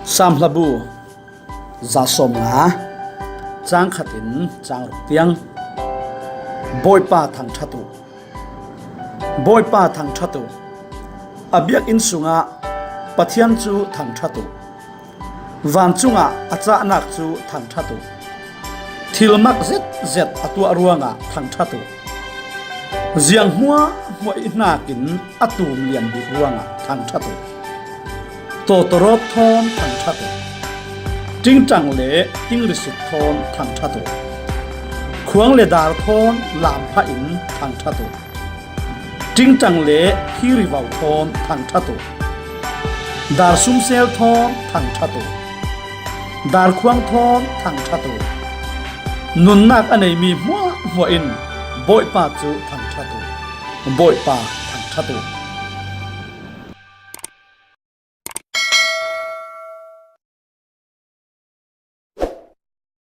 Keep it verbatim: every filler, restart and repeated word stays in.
Sam hlabu za sawmnga, cang khatin cang ruk tiang. Bawipa thangṭhat uh. Bawipa thangṭhat uh. A biakinn sungah Pathian cu thangṭhat uh. Vancungah a cahnak cu thangṭhat uh. Thil mak zetzet a tuah ruangah thangṭhat uh. Ziang hmuahhmuah i hnakin a tum lian bik ruangah thangṭhat uh. Tawtawrawt thawn thangṭhat uh. Ṭingṭang le tingrisit thawn thangṭhat uh. Khuang le dar thawn lam phah in thangṭhat uh. Ṭingṭang le phirivo thawn thangṭhat uh. Dar sumsel thawn thangṭhat uh. Dar khuang thawn thangṭhat uh. Nunnak a neimi hmuahhmuah in Bawipa cu thangṭhat uh. Bawipa thangṭhat uh.